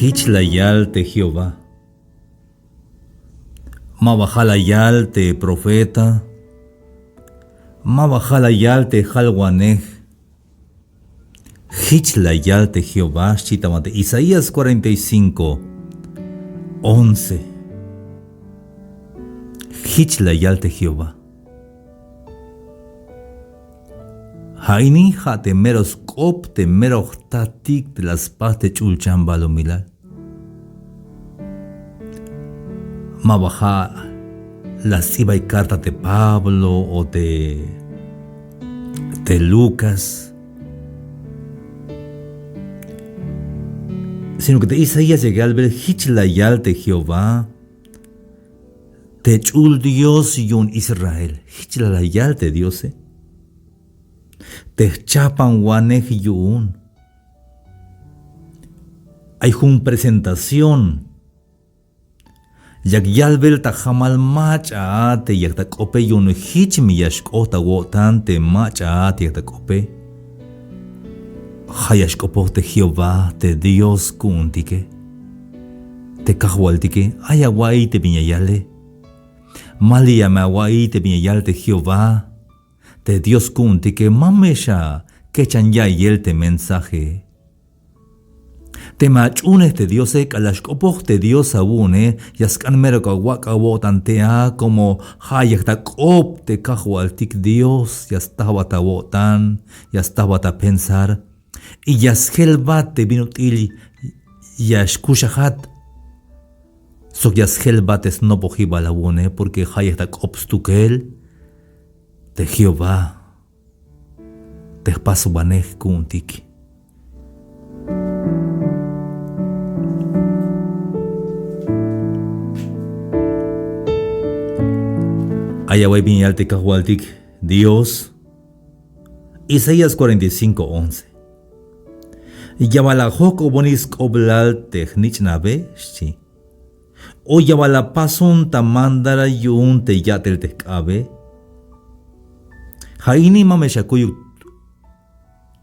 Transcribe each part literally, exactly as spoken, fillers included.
Jich la yal te Jehová. Ma ba ja' la yal te profeta. Ma ba ja' la yal te jalwanej. Jich la yal te Jehová, xchi ta banti Isaías cuarenta y cinco, once. Jich la yal te Jehová. Ja' ini ja' te mero sk'op, te mero jtatik te la spas te ch'ulchan balumilal. Ma ba ja' la sts'ibay carta te Pablo o te, te Lucas, sino que te Isaías ya yalbel jich la yal te Jehová, te ch'ul Dios yu'un Israel. Jich la, la yal te Diose. Te jchajpanwanej yu'un. Ay jun presentación. Yak yalbel ta jamal mach'a a te yak ta k'ope yu'un jich me ya xk'ot awo'tan te mach'a a te yak ta k'ope. Ja' ya xk'opoj te Jehová te Dios ku'untike. Te kajwaltike, ay awa'iy te bin ya yale. Maliya me awa'iy te bin ya yal te Jehová te Dios ku'untike, ma me xakechan ya'iyel te mensaje. Teme ach'uunej te Diose, k'alal xk'opoj te Dios awu'une, ya sk'an mero awak' awo'tan te a, como ja' yak ta k'op te kajwaltik Dios, ya stajbat awo'tan, ya stajbat apensar, y ya sjelbat te bin ut'il ya xkuxajat, sok ya sjelbat te snopojibal awu'une, porque ja' yak ta k'op stukel te Jehová. Te jpaswanej ku'untik. Ay awa'y bin ya yal te kajwaltik Dios. Isaías cuarenta y cinco, once. Ya bal ajojk'obonik sk'oblal te jnich'nabe, xchi. O ya bal apason ta mandar yu'un te ya'tel te jk'abe. Ja' ini ma me xakuyuk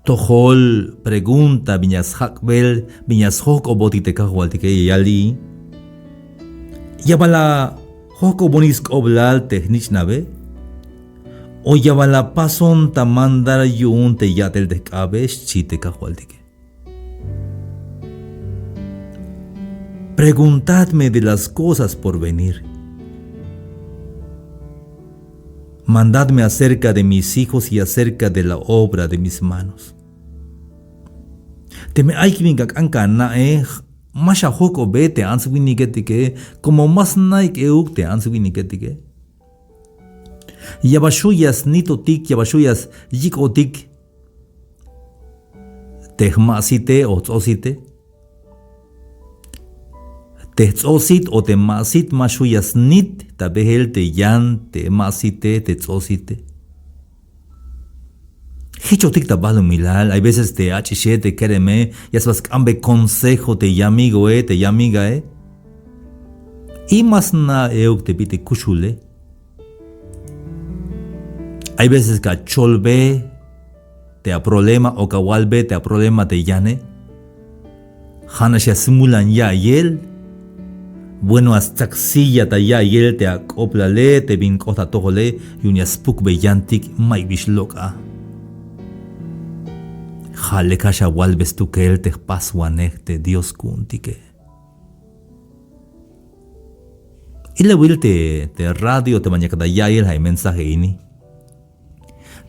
tojol pregunta bin ya sjak'bel, bin ya sjojk'obotik te kajwaltike, ya yal i. Ya bal ajojk'obonik sk'oblal te jnich'nabe. O ya bal apason ta mandar yu'un te ya'tel te jk'abe, xchi te kajwaltike. Preguntadme de las cosas por venir. Mandadme acerca de mis hijos y acerca de la obra de mis manos. Teme ay bin ka k'an ka na'e, ma xajojk'obe te ants winiketike, como ma snaik euk te ants winiketike. Ya bal xju' ya snitotik, ya bal xju' ya syik'otik te jma'site o jts'o'site. Te jts'o'sit o te ma'sit ma xju' ya snit ta beel te yan te ma'site, te jts'o'site. Jichotik ta balumilal, hay veces te ach'ixe, te kereme, ya sba sk'ambe consejo te yamigoe, te yamigae. Y ma sna' euk te bit'il kuxule. Hay veces ka cholbe te aproblema o ka walbe te aproblema te yane. Ja'nax ya smulan ya'iyel. Bueno, a stsak silla ta ya'iyel te ak'oblale, te bin k'ot atojole, yu'un ya spukbe yantik, ma'yuk bi xlok' a. Ja' lek a xawalbe stukel te jpaswanej te Dios ku'untike. Ilawil te, te radio te ban yakat ta ya'iyel ja' mensaje ini.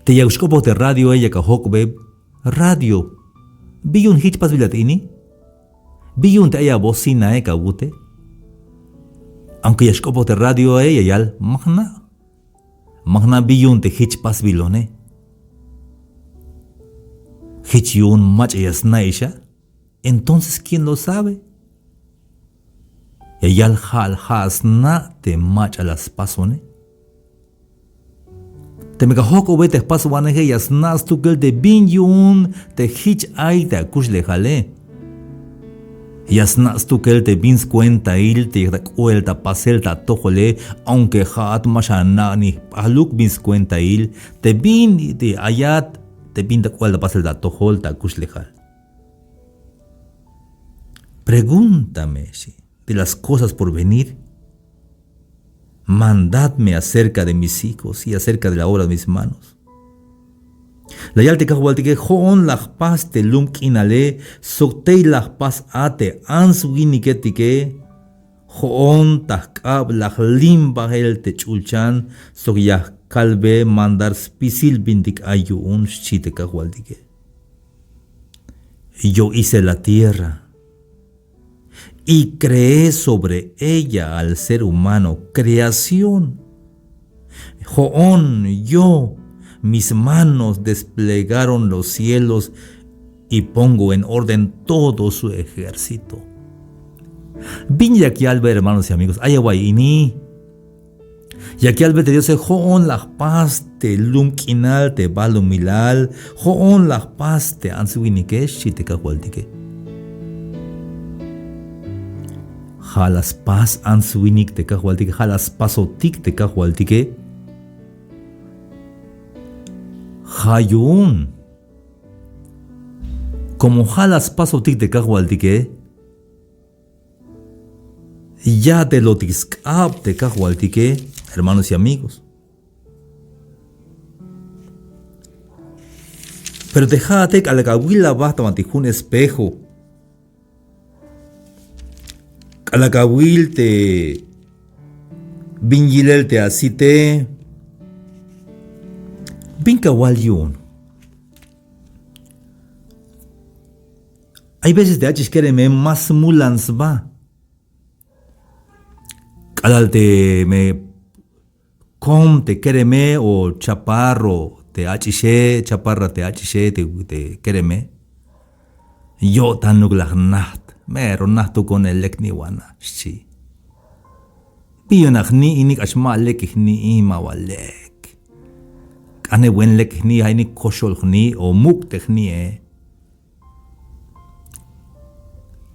Te yak xk'opoj te radioe, yak ajojk'obe: radio, ¿bi yu'un jich pasbilat ini? ¿Bi yu'un te ay abocinae, ka wute? Aunque ya xk'opoj te radioe, ya yal: Ma jna'. Ma jna' bi yu'un te jich pasbilone. Jich yu'un mach'a ya sna'ix a. Entonces, ¿quién lo sabe? Ya yal: Ja', ja' sna' te mach'a la spasone. Teme ka jojk'obe te jpaswaneje, ya sna' stukel te bin yu'un te jich ay te akuxlejale. Ya sna' stukel te bin skuentail te yak ta k'oel ta pasel ta atojole, aunque ja'at ma xana' ni jp'ajluk bin skuentail te bin te ayat, te bin ta k'oel ta pasel ta atojol ta akuxlejal. Pregúntame, xchi, de las cosas por venir. Mandadme acerca de mis hijos y acerca de la obra de mis manos. La yal te Kajwaltike: Jo'on la jpas te lum k'inale sok tey la jpas a te ants winiketike. Jo'on ta jk'ab la jlim bajel te ch'ulchan sok ya jkalbe mandar spisil bintik ay yu'un, xchi te Kajwaltike. Yo hice la tierra. Y creé sobre ella al ser humano, creación. Jo'on, yo, mis manos desplegaron los cielos y pongo en orden todo su ejército. Bin yak yalbe, hermanos y amigos, ay awa'iy ini. Yak yalbe te Diose: Jo'on la jpas te lum k'inal, te balumilal, jo'on la jpas te ants winike, xchi te Kajwaltike. Ja' la spas ants winik te Kajwaltike, ja' la spasotik te Kajwaltike. Ja' yu'un, como ja' la spasotik te Kajwaltike, ya'telotik sk'ab te Kajwaltike, hermanos y amigos. Pero te ja'ate k'alal ka awil aba ta banti jun espejo, k'alal ka awil te bin yilel te asite, bin ka awal yu'un. Hay veces te ach'ix kereme ma smulan sba. K'alal teme kom te kereme o chaparro te ach'ixe, chaparra te ach'ixe te, te kereme, yo'tanuk la jnajt, mero najtukone lek niwana, xchi. Bi yu'un a jni' ini k'ax ma lek jni'i, ma ba lek. K'ane buen lek jni', ja' ini koxol jni' o muk' te jni'e.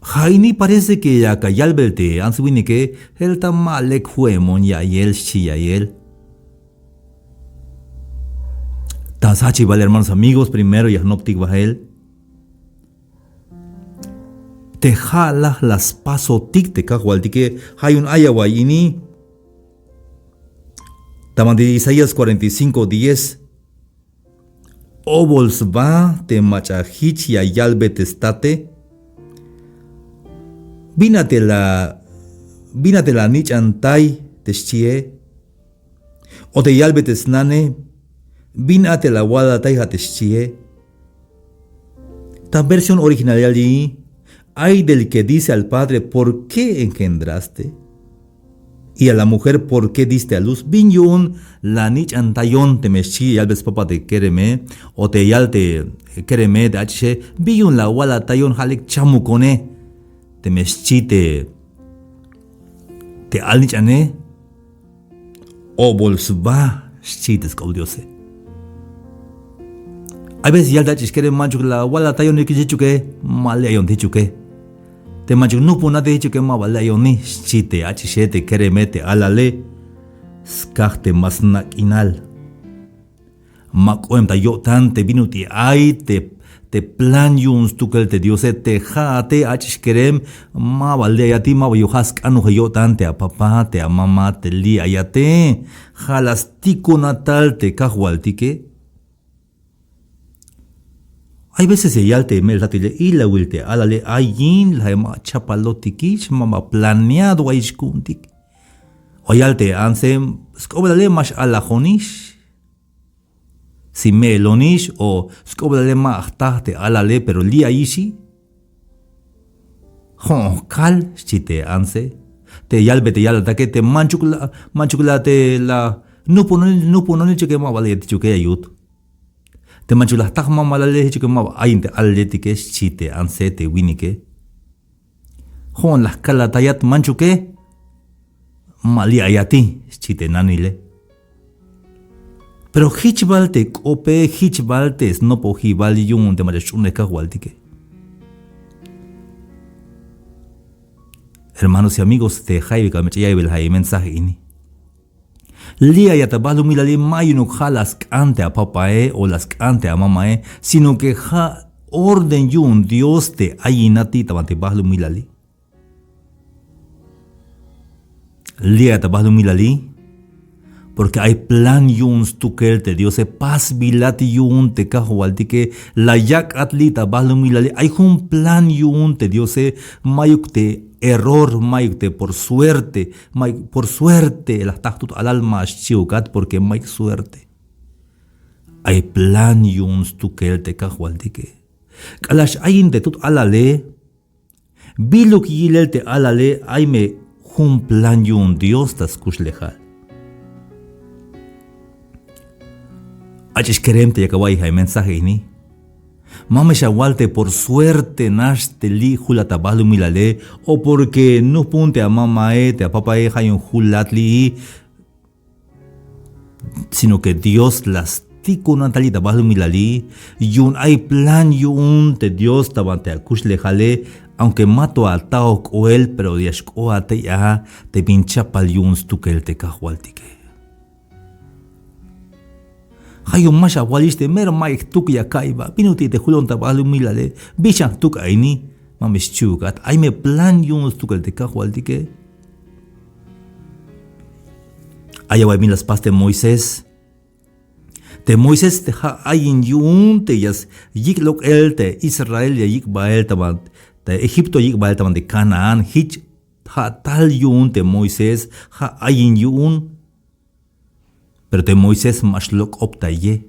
Ja' ini parece que yak ayalbel te ants winike: Jelta ma lek ju'emon ya'iyel, xchi ya'iyel. Ta sjachibal, hermanos, amigos, primero ya jnoptik bajel te ja' laj la spasotik te Kajwaltike. Ja' yu'un ay awa'iy ini. Ta banti Isaías cuarenta y cinco diez. Obol sba te mach'a jich ya yalbe te state: Bin a te la, bin a te la nich'antay te xchie. O te yalbe te snane: Bin a te la walatay, ja' te xchie. Ta versión original ya yal: Ay del que dice al padre: ¿Por qué engendraste? Y a la mujer: ¿Por qué diste a luz? Bin yu'un la nich'antayon teme xchi yalbe spapa te kereme, o te yal te kereme te ach'ixe: Bin yu'un la walatayon, ja' lek chamukone, teme xchi te, te alnich'ane. Obol sba, xchi te sk'op Diose. Hay veces yal te ach'ix kerem: Manchuk la walatayon, jichuke ma li' ayon te jichuke. Te manchuk nujpunate jichuke ma ba li' ayoni, xchi te ach'ixe, te kereme, te alale. Skaj te ma sna' k'inal. Ma k'oem ta yo'tan te bin ut'il ay te, te plan yu'un stukel te Diose. Te ja'ate ach'ix kerem, ma ba li' ayati, ma ba yu'un ja' sk'anojel yo'tan te apapa, te amama, te li' ayate. Ja' la stikona tal te Kajwaltike. Hay veces ya yal te me'il jtatile: Ilawil te alale ayin, la ma chapalotikix, ma ba planeado ayix ku'untik. O yal te antse: Sk'oblale ma x-alajonix. Si me'ilonix o sk'oblale ma jtaj te alale, pero li' ayixi. Jo'on jkal, xchi te antse. Te yalbe te yalatake te manchuk la, manchuk la te la nujpunoni, nujpunoni jichuke ma ba li' ayat jichuke ya yut. Te manchuk la jtaj mamalale jichuke ma ba ayin te alaletike, xchi te antse te winike. Jo'on la jkalatayat manchuke, ma li' ayati, xchi te nanile. Pero jich bal te k'ope, jich bal te snopojibal yu'un te mach'a sch'uunej Kajwaltike. Hermanos y amigos, te jayeb ka mach'a ya'iybel ja' mensaje ini. Li' ayat ta balumilali ma yu'unuk ja' la sk'an te apapae o la sk'an te amamae, sino que ja' orden yu'un Dios te ayinati ta banti balumilali. Li' a ta balumilali, porque ay plan yu'un stukel te Diose, pasbilat yu'un te Kajwaltike. La yak'at li' ta balumilali, ay jun plan yu'un te Diose. Mayuk te error, mayuk te por suerte, mayuk por suerte la jta jtut alal, ma xchiukat, porque mayuk suerte. Ay plan yu'un stukel te Kajwaltike. K'alal x-ayin te tut alale, biluk yilel te alale, ay me jun plan yu'un Dios ta skuxlejal. Ach'ix kerem te yak awa'iy ja' mensaje ini. Ma me xawal te por suerte nax te li' julat ta balumilale, o porque nujp'un te amamae, te apapae, ja' yu'un julat li'i. Sino que Dios la stikuna tal li' ta balumilali, yu'un ay plan yu'un te Dios ta banti akuxlejale, aunque ma to ataoj k'oel, pero ya xk'oat tey a te bin chapal yu'un stukel te Kajwaltike. Ja' yu'un ma xawalix te mero mayuk jtuk ya ka'iy ba, bin ut'il te julon ta balumilale, bi xan jtuk a ini. Ma me xchiukat, ay me plan yu'un stukel te Kajwaltike. Ay awa'iy bin la spas te Moisés. Te Moisés te ja' ayin yu'un te ya yik' lok'el te Israel, ya yik' bael ta ban te Egipto, yik' bael ta ban te Canaán. Jich ja' tal yu'un te Moisés, ja' ayin yu'un. Pero te Moisés ma xlok'optaye.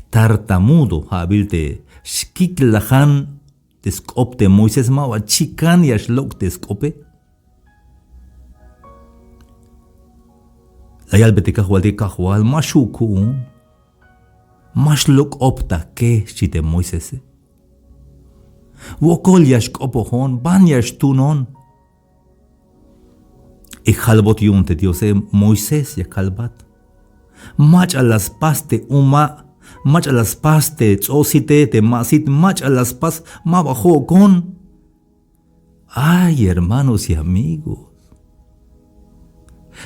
Tartamudo ja'bil te xkiklajan te sk'op te Moisés, ma ba chikan ya xlok' te sk'ope. La yalbe te Kajwaltike: Kajwal, ma xju' ku'un, ma xlok'optake, xchi te Moisese. Wokol ya xk'opojon, ban ya xtuunon. Y jalbot yu'un te Diose: Moisés, ya kalbat. Mach'a la spas te uma', mach'a la spas te ts'o'site, te ma'sit, mach'a la spas, ma ba jo'kon. Ay, hermanos y amigos.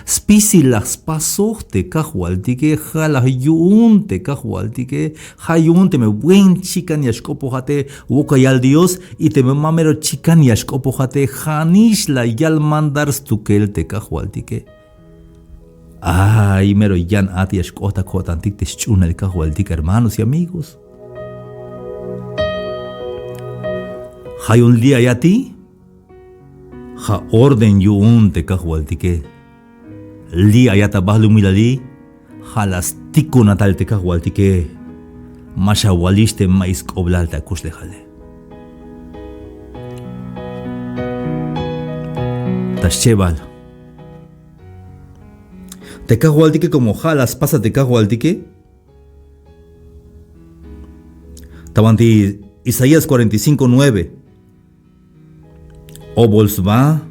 Spisil la spasoj te Kajwaltike, ja' la yu'un te Kajwaltike. Ja' yu'un teme buen chikan ya xk'opojate, wokol yal Dios, y teme ma mero chikan ya xk'opojate, ja'nix la yal mandar stukel te Kajwaltike. Ay, mero yan at ya xk'ot ta ko'tantik te sch'uunel Kajwaltik, hermanos y amigos. Ja' yu'un li' ayati, ja' orden yu'un te Kajwaltike. Li' ayat ta balumilali, ja' la stikuna tal te Kajwaltike. Ma xawalix te ma'yuk sk'oblal ta kuxlejale. Ta schebal. Te Kajwaltike, como ja' la spasa te Kajwaltike. Ta banti Isaías cuarenta y cinco nueve. Obol sba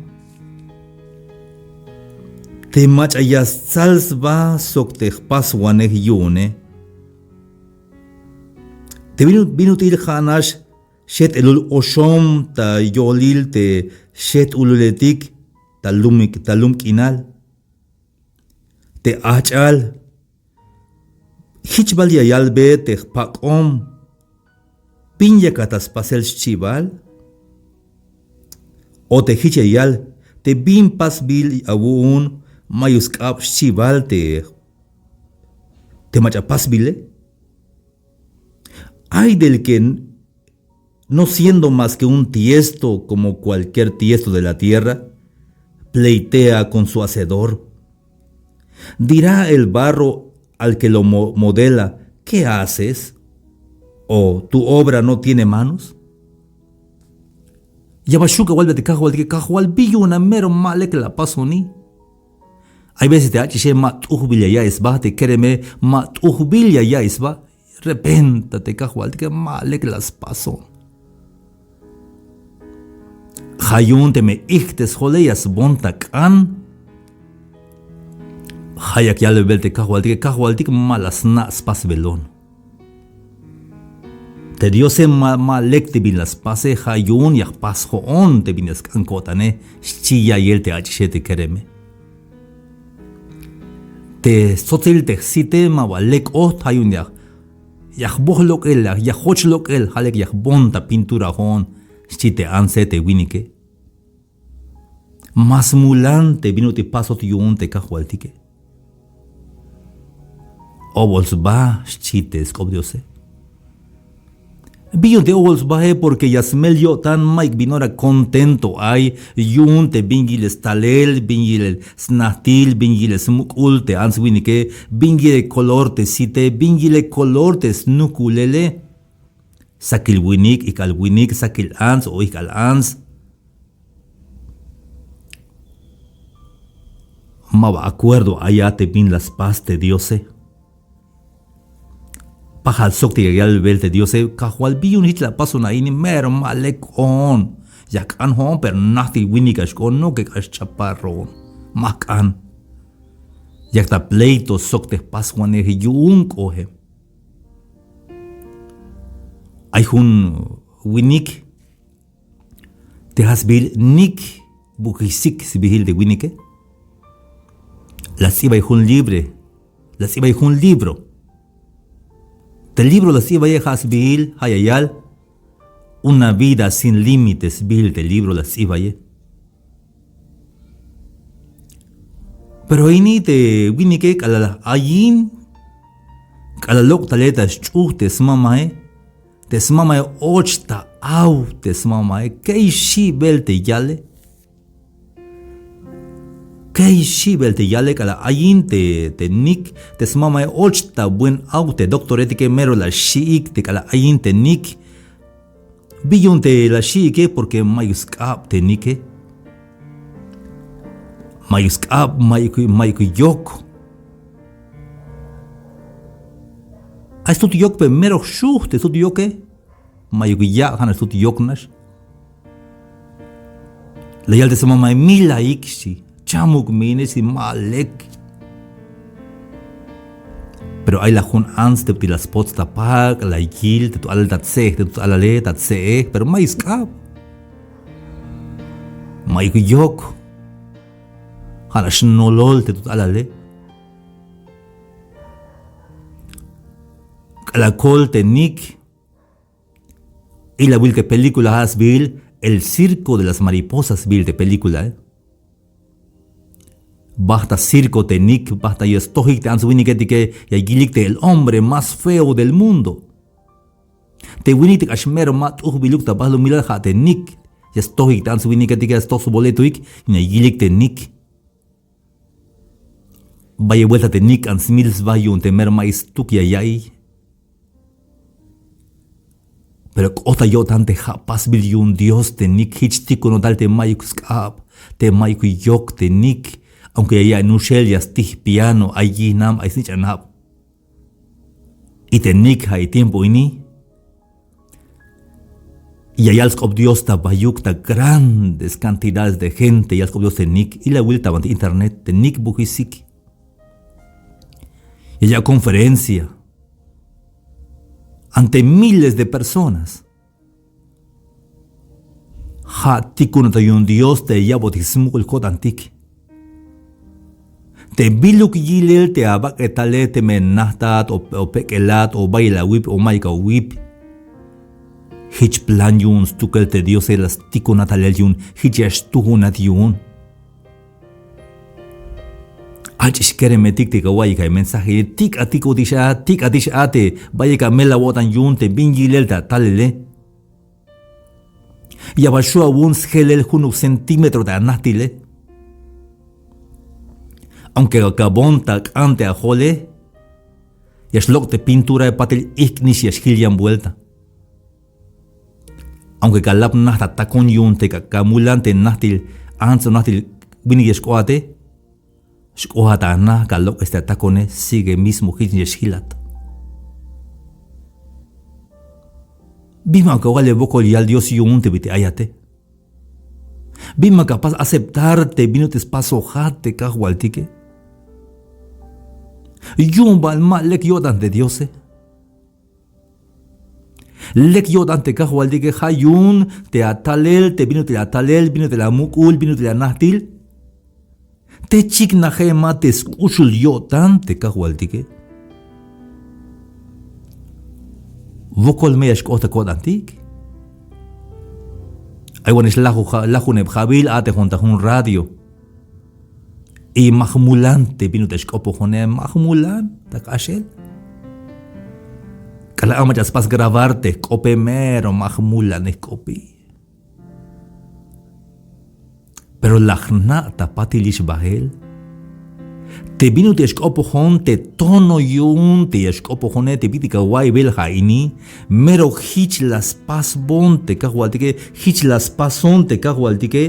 te mach'a ya stsal sba sok te jpaswanej yu'une. Te bin, bin ut'il ja' nax xet'elul oxom ta yolil te xet'ululetik ta lum, ta lum k'inal. Te ajch'al, jich bal ya yalbe te jpak'om: ¿Bin yakat ta spasel xchi bal? O te jich ya yal: ¿Te bin pasbil awu'un mayuk sk'ab xchi bal te, te mach'a pasbile? Ay del que no siendo más que un tiesto como cualquier tiesto de la tierra, pleitea con su hacedor. ¿Dirá el barro al que lo mo-, modela: ¿Qué haces? ¿O tu obra no tiene manos? Ya ba xju' kawalbe te Kajwaltike: Kajwal, bi yu'un a mero ma lek la pasoni. Hay veces te ach'ixe ma t'ujbil ya ya'iy sba, te kereme ma t'ujbil ya ya'iy sba. Repenta te Kajwaltike ma lek la spason. Ja' yu'un teme ijk' te sjole ya sboon ta k'an. Ja' yak yalbebel te Kajwaltike: Kajwaltik, ma la sna' spasbelon. Te Diose ma, ma lek te bin la spase, ja' yu'un ya jpas jo'on te bin ya sk'an ko'tane, xchi ya'iyel te ach'ixe, te kereme. Te stsotzil te jsite ma ba lek ot, ja' yu'un ya, ya jboj lok'el, ya, ya joch lok'el, ja' lek ya jboon ta pintura jo'on, xchi te antse te winike. Ma smulan te bin ut'il pasot yu'un te Kajwaltike. Obol sba, xchi te sk'op Diose. Bi yu'un te obol sbae, porque ya smel yo'tan, mayuk bin ora contento ay yu'un te bin yilel stalel, bin yilel snajtil, bin yilel smuk'ul te ants winike, bin yilel color te site, bin yilel color te snukulele. Sakil winik, ijk'al winik, sakil ants o ijk'al ants. Ma ba acuerdo ay a te bin la spas te Diose. Pajal sok te ya yalbel te Diose: Kajwal, bi yu'un jich la pason a ini, mero ma lek k'oon. Ya jk'an jo'on, pero najtil winik a xk'oon, no que k'ax ch'apar jo'on. Ma jk'an. Yak ta pleito sok te jpaswanej yu'un k'oem. Ay jun winik te ja' sbiil Nick Vujicic sbiil te winike. La sts'ibay jun libre, la sts'ibay jun libro. Te libro la sts'ibaye ja' sbiil, ja' ya yal Una vida sin límites sbiil te libro la sts'ibaye. Pero ini te winike k'alal ayin, k'alal lok' tale ta sch'uj te smamae, te smamae och ta aw te smamae, key xibel te yale. Key xibel te yale k'alal ayin te, te Nick, te smamae och ta buen aw, te doctoretike mero la xi'ik te k'alal ayin te Nick. Bi yu'un te la xi'ike, porque mayuk sk'ab te Nicke. Mayuk sk'ab, mayuk, mayuk yok. Ay stut yok, pero mero jxuj te stut yoke. Mayuk ya', ja'nax stut yok nax. La yal te smamae: milaik, xchi. Chamuk me ine, xchi, ma lek. Pero ay la jun ants te bit'il la spots ta pak', la yil te tut alal ta tse'ej te tut alale, ta tse'ej, pero mayuk sk'ab. Mayuk yok. Ja'nax nolol te tut alale. K'alal kol te Nick, ilawil te película ja' sbiil El Circo de las Mariposas sbiil te películae. Bajt ta circo te Nick, bajt ta ya stojik te ants winiketike, ya yilik te el hombre más feo del mundo. Te winik te k'ax mero ma t'ujbiluk ta balumilal ja' te Nick. Ya stojik te ants winiketike, ya stoj sboletoik, ya yilik te Nick. Bayel buelta te Nick k'an smil sba yu'un te mero ma'yuk stuk ya ya'iy. Pero k'ot ta yo'tan te ja' pasbil yu'un Dios te Nick, jich tikunotal te mayuk sk'ab, te mayuk yok te Nick, aunque ya ya'iy nuxel, ya stij piano, ay yijnam, ay snich'anab. Y te Nick ja'i tiempo ini ya yal sk'op Dios ta bayuk, ta grandes cantidades de gente ya yal sk'op Dios te Nick. Ilawil ta banti internet te Nick Vujicic. Ya ya' conferencia ante miles de personas. Ja' tikunotal yu'un Dios te yabotik smuk'ul ko'tantik. Te biluk yilel te abak'etale, teme najtat o, o pek'elat o bayel awip o mayuk awip, jich plan yu'un stukel te Diose, la stikonat talel yu'un, jich ya xtujunat yu'un. Ach'ix keremetik te kawa'iyik a mensaje, tik'atik ut'ix a, tik'atix a te bayel amel awo'tan yu'un te bin yilel te atalele. Ya bal xju' awu'un sjelel junuk centímetro te anajtile. Aunque akabon ta k'an te ajole, ya xlok' te pinturae, patil ijk'nix ya xjil yan buelta. Aunque ka lap naj ta takon yu'un te ka, ka mulan te najtil ants o najtil winik ya xk'oate, xk'oat a naj, ka lok'es te atakone, sigue mismo jich ya xjilat. Bin ma ka wale wokol yal Dios yu'un te bit'il ayate. Bin ma ka pas aceptar te bin ut'il spasojat te kajwaltike. Yu'un bal ma lek yo'tan te Diose. Lek yo'tan te kajwaltike ja' yu'un te atalel, te bin ut'il atalel, bin ut'il amuk'ul, bin ut'il anajtil. Te chiknajemat te sk'uxul yo'tan te kajwaltike. Wokol me ya xk'ot ta ko'tantik. Ay wan ix lajuneb jabil, a'tejon ta jun radio. Y ma jmulan te bin ut'il ya xk'opojone, ma jmulan ta k'axel. K'alal a mach'a spas grabar te jk'ope, mero ma jmulan jk'opi. Pero la jna' ta patil ix bael te bin ut'il ya xk'opojon te tono yu'un te ya xk'opojone, te bit'il ka wa'iybil ja' ini, mero jich la spasbon te kajwaltike, jich la spason te kajwaltike.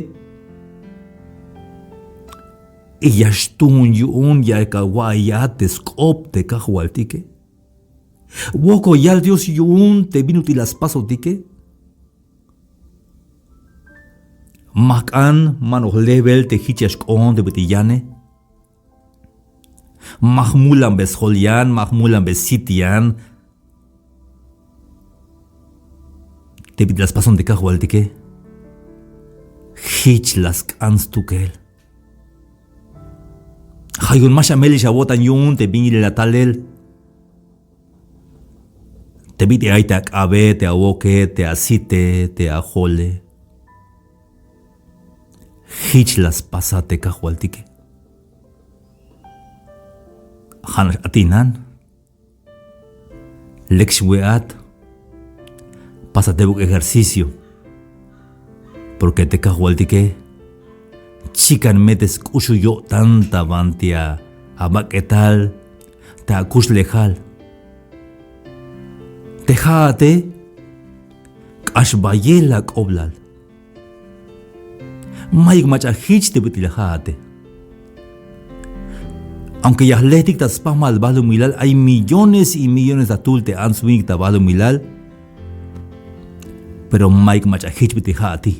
Y ya xtuun yu'un ya ka wa'iyat te sk'op te kajwaltike. Wokol yal Dios yu'un te bin ut'il la spasotike. Ma jk'an, manuk lejbel te jich ya xk'oon te bit'il yane. Ma jmulanbe sjol yan, ma jmulanbe sit yan. Te bit'il la spason te kajwaltike, jich la sk'an stukel. Ja' yu'un ma xamel ix awo'tan yu'un te bin yilel atalel. Te bit'il ay te ak'abe, te awoke, te asite, te ajole. Jich la spasa te kajwaltike. Ja'nax atinan. Lek xwe'at. Pasa tebuk ejercicio. Porque te kajwaltike chikan me te sk'uxul yo'tan ta banti abak'etal, te akuxlejal. Te ja'ate k'ax bayel ak'oblal. Mayuk mach'a jich te bit'il ja'ate. Aunque ya jletik ta spajmal balumilal, ay millones y millones ta jtul te ants winik ta balumilal. Pero mayuk mach'a jich bit'il ja'ati.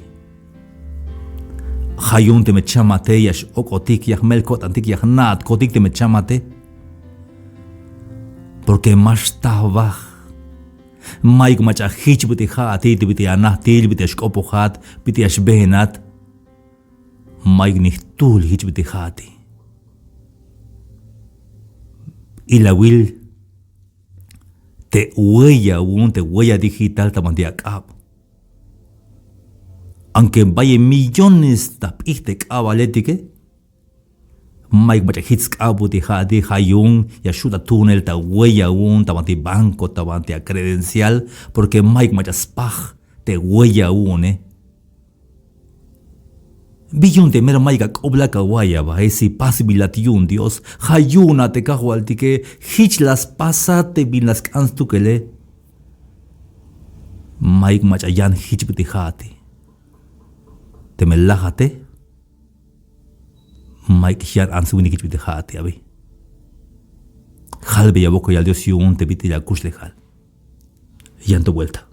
Ja' yu'un teme chamate ya x-ok'otik, ya jmel ko'tantik, ya jna'atkotik teme chamate. Porque ma xta baj. Mayuk mach'a jich bit'il ja'ati, te bit'il anajtil, bit'il ya xk'opojat, bit'il ya xbeenat. Mayuk ni jtul jich bit'il ja'ati. Ilawil te huella awu'un, te huella digital ta banti ak'ab. Aunque bayel millones ta jp'ij te k'abaletike, mayuk mach'a jich sk'ab bit'il ja'ati, ja' yu'un ya xju' ta tuunel ta huella awu'un, ta banti banco, ta banti acredencial, porque mayuk mach'a spaj te huella awu'une. Bi yu'un te mero mayuk ak'oblal ka wa'iy abae, si pasbilat yu'un Dios, ja' yu'un a te kajwaltike, jich la spasat te bin la sk'an stukele. Mayuk mach'a yan jich bit'il ja'ati. Teme lajate, mayuk yan ants winik jich bit'il ja'ati abi. Jalbeya wokol yal Dios yu'un te bit'il akuxlejal. Yan to vuelta.